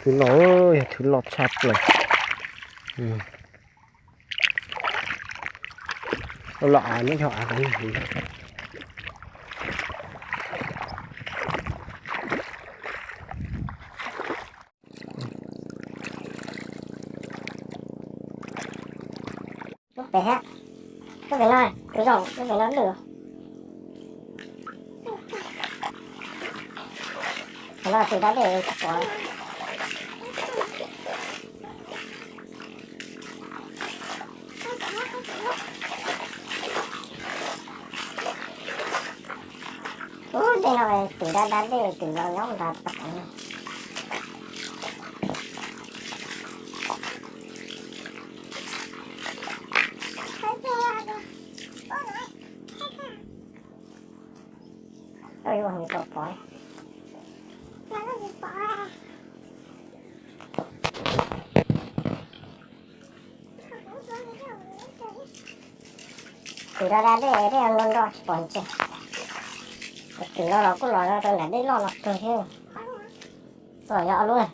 Thwv loj, yog thwv loj tshaj plaws. Los av nyob yog av. Lub pem hab, lub pem no, tus zoo lub pem no lwj. Qhov no tus dab dej tsis pom. Ub, tej no tus dab dab dej tus no nyob nrad tod. Tus dab dab dej dej nrog nrog tsis pom ntses. Tus no los kuj los rau nram dej loj no kawg thiab. Los yog ob lub.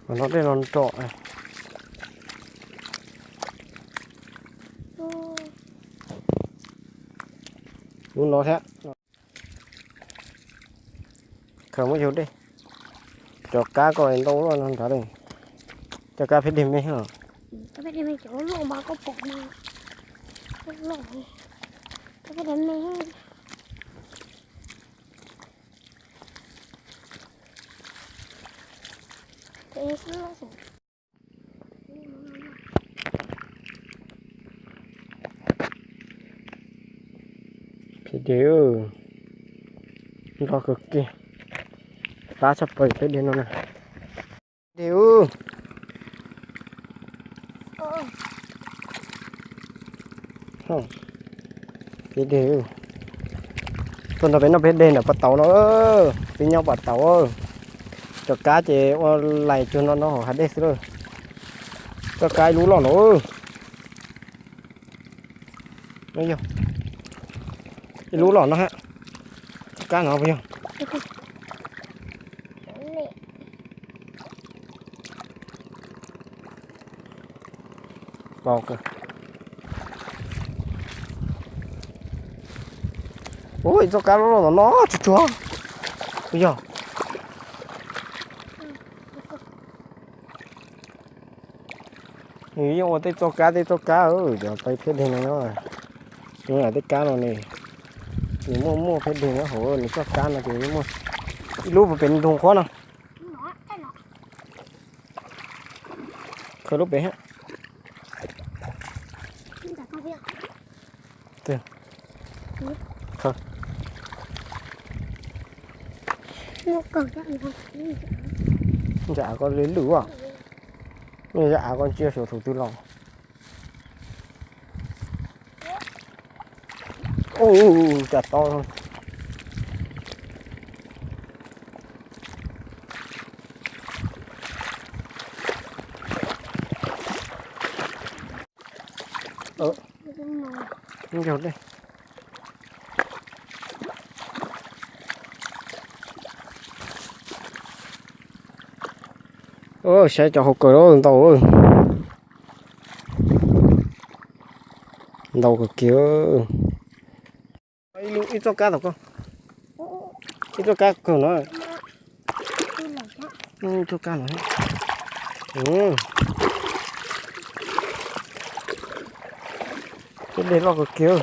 Qhov no dej los nrom. Lub no thiab. Khaws muab yug dej. Cov kab ko ntau luaj no nrad li. Cov kab peb deg me os. Peb deg, nrog kawg kiag, qab tshaj plaws peb deg no na. Deg ub. Peb deg. Tuaj nrog peb noj peb deg ntawm pas tauv no. Peb nyob pas tauv. Cov kab ces ua lais cuag no no hauv hav dej xwb lawm. Txoj kab ib lub loj no. Ib lub loj no hab. Txoj kab no puas yog? Ua ib txoj kab loj loj no no tsuag tsuag. Puas yog? Nws yeej ua tej txoj kab tej txoj kab, cov peb phiab deg no nyob. Nws tej kab no ne, nws muaj muaj phiab deg nyob hauv nws txoj kab no ces muaj ib lub puas pem ntug qhuav no. Khaws lub pem hab. Ntsa koj li lwj as. Ntsa koj ntsia saum thaum twg los. Ua cas to. Saib cov hauv kawm ntau, ntau kawg kiag. Ib txoj kab tom koj, ib txoj kab kawg no, ib txoj kab no. Tej dej loj kawg kiag.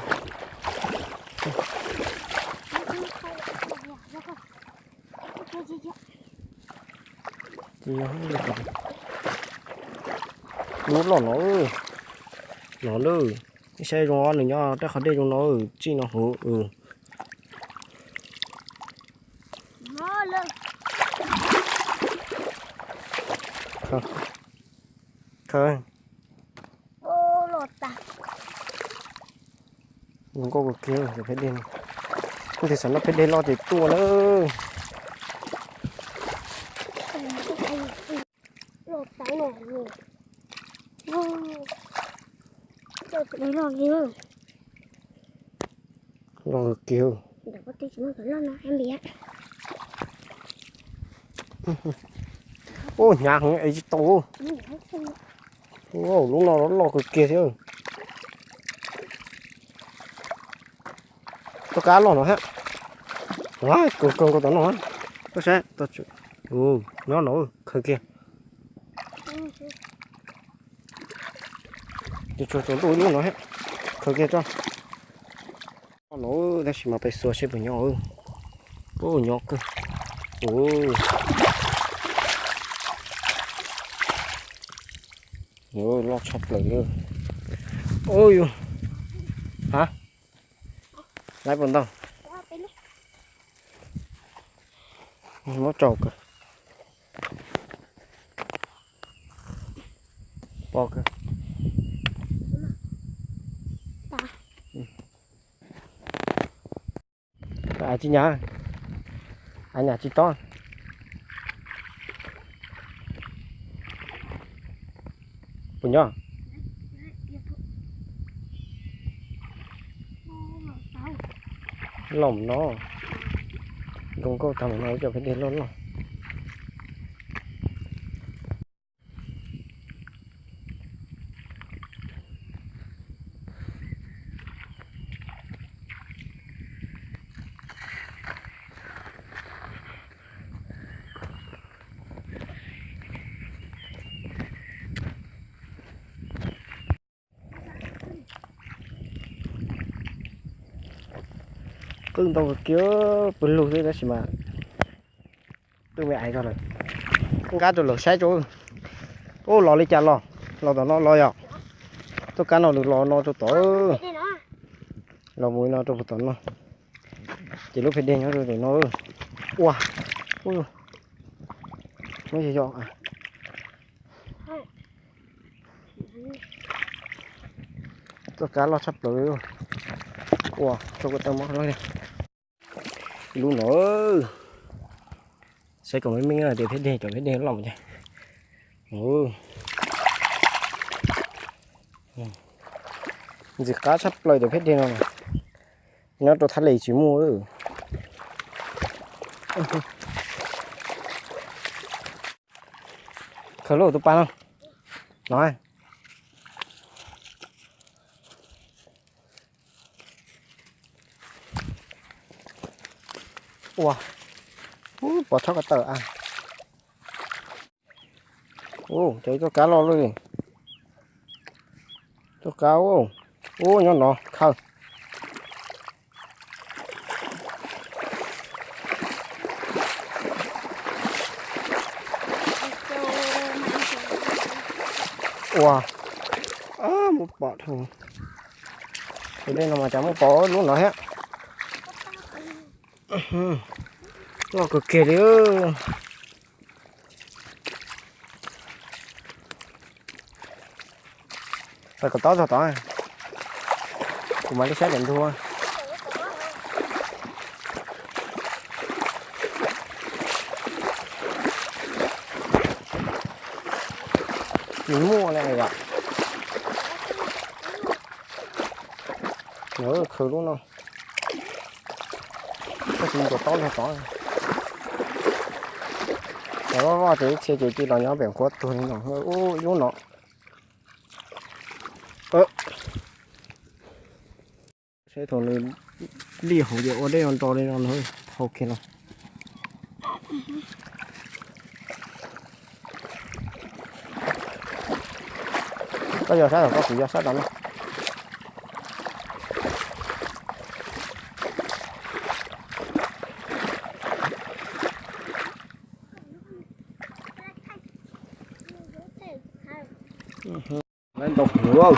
Lub loj no, no lawm. Saib zoo nws nyob rau qhov dej zoo no, txij no hauv. Khaws. Zoo nkauj kawg kiag cov peb deg no. Kuv tias xav noj peb deg loj ces tuaj na. Loj kiag. Ub, hnyav heev es tsis tau. Lub no loj kawg kiag thiab. Txoj kab loj no thiab. Kawg kawg nkaus tom no. Koj saib, nyob no khaws kiag. Tsuas tsaus ntuj ib lub no thiab. Khaws kiag tso. Loj no tab sis mas peb xuas seb puas nyob. Ub, nyob kawg. Ub, loj tshaj plaws li. Ub, yus, ha, lawv puas ntau? Muab tso kawg. Pom kawg. Tsis nyam, nyam tsis tob. Puas nyob? Loj no, zoo nkauj tag mus no, cov peb deg loj loj. Qwj ntau kawg kiag, pw lug xwb tab sis mas twb me ais zog lawm. Nqa rau lawv saib tso. Ub, los li cas los, los tom no los yom. Txoj kab no nws los no rau tod, los mus no rau tom no. Ces lub phev deg nyob rau tom no. Ua, muab yog yog. Txoj kab loj tshaj plaws li. Ua, tso kuv taw mob li. Lub no, saib kom meej meej tias phev deg, cov phev deg loj ces. Ntxim qab tshaj plaws cov phev deg no. Nyob rau thaj li tsis muaj. Khaws lub tus pas no. No. Ua, pov txhob ko taw a. Ua, cov ib txoj kab loj loj li. Txoj kab, ua, nyob no khaws. Ua, muab pom dhau. Tus dej no mas cas muab pom lub no thiab. Loj kawg kiag li. Pais kom tob txog tod, kuv mam li saib daim ntug. Nws muaj li yom. Lawv khwv lub no. Koj tsis mus kom tob txog tod. Cov loj loj ces ib txhia ces cia los nyob pem nqhuab tuag li no. Ub, ib lub no. Saib thaum nws lij hauv ces ua dej nro li no, hau kiag los. Koj yog sab tom koj, kuv yog sab tom no. Lawv ntau heev.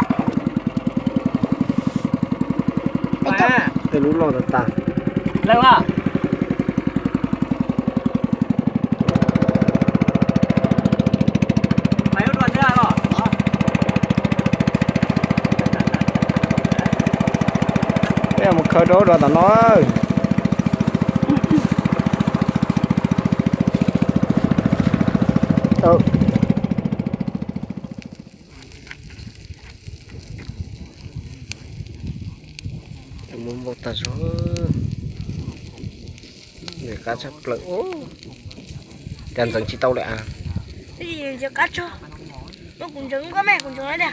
Tej lub loj tas tas. Peb mus khaws rau rau tom no. Qab tshaj plaws. Cas ntxeev tsis tau li a. Ntxeev qab tso. No kuv ntxeev koj me, kuv ntxeev tiag.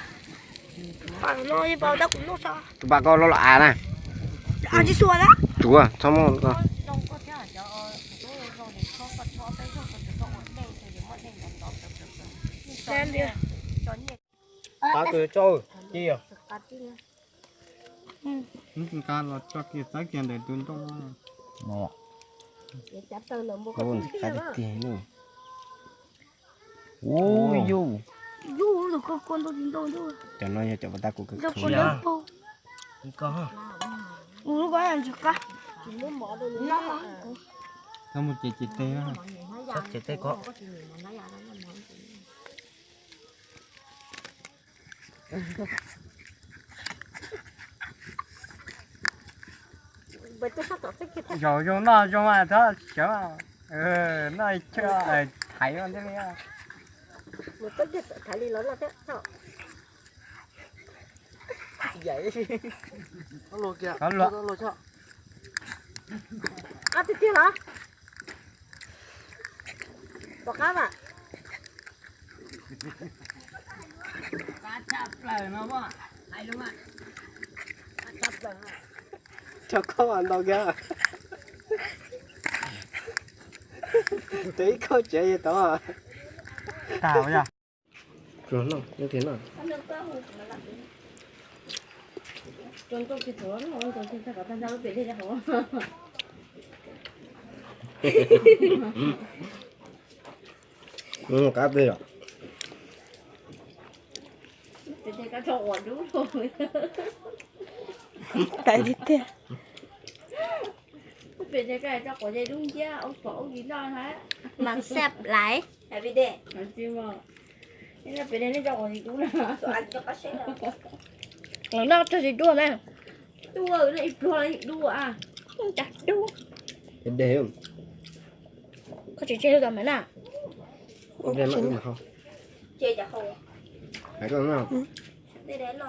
Tus pas koj loj los av na. Tsuav txhob muaj. Qab kws tso, ci yog. Nqa los tso kiag txawb kiag ntawm tus ntoo. Ub, qab tiag tiag. Ub, yus. Cov no yog cov pas tag kuv kawg kawg. Koj mus ces ces teg, ces teg ko. Zaum zoo noj zoo mas txhob sawv, noj chaw thaiv thiab li. Qab tiag tiag los? Pom qab mas. Tso koj ntau kiag. Tus ib kauj tsev yog tau. Tag yog. Qab tiag. Tag tiag tiag. Mas xab laiv. Lawv noj tsawg tsis dua na. Dua, ib pluag dua. Cas dub. Koj tsis tseg tau mas na. Hais koj no.